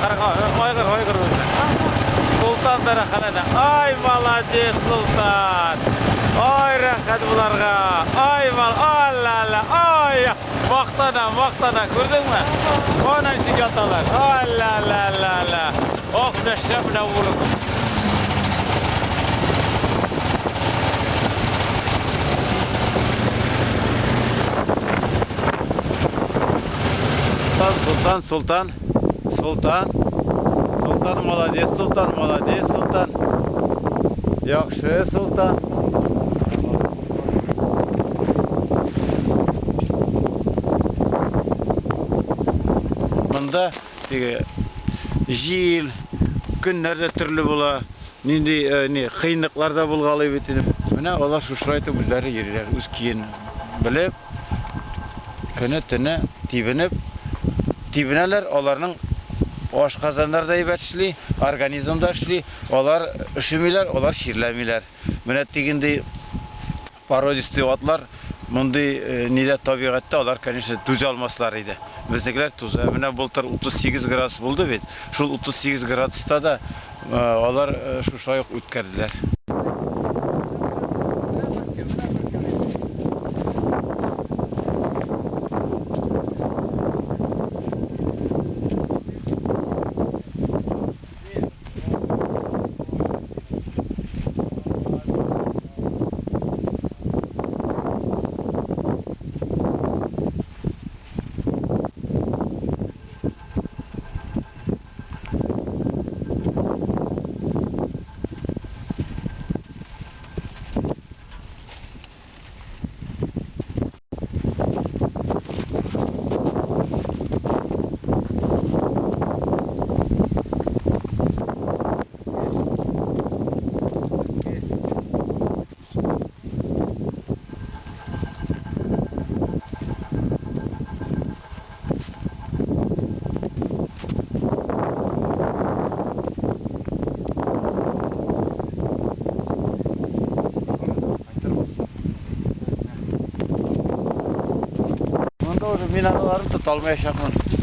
Кара, айгыр, айгыр үзе. Султан да рәхәтләнә. Ай, молодец, Султан. Ай, рәхәт боларга. Ай, мал, алла-ла, ай. Мактана, мактана, күрдеңме? Ана ничек яталар. Алла-ла-ла-ла. Ох, менә шәп менә урын. Султан, Султан, Султан. Султан, молодец, Султан, молодец, Султан. Яхшы, Султан. Монда теге җил, көннәр дә төрле була, нинди э, ни кыенлыклар да булгалый бит инде. Менә алар шушылай итеп үзләре йөриләр, үз көен белеп, көне төне тибенеп, тибенәләр, аларның ашказаннары да әйбәт эшли, организм да эшли, алар өшемиләр, алар чирләмиләр. Менә тегенди породистый атлар мондый э, нидә табигатьтә алар, конечно, түзә алмаслар иде. Безнекеләр түзә. Менә былтыр 38 градус булды бит. Шул 38 градуста да э, алар э, шушылай ук үткәрделәр. Монда уже мин аналарын тота алмаячакмын.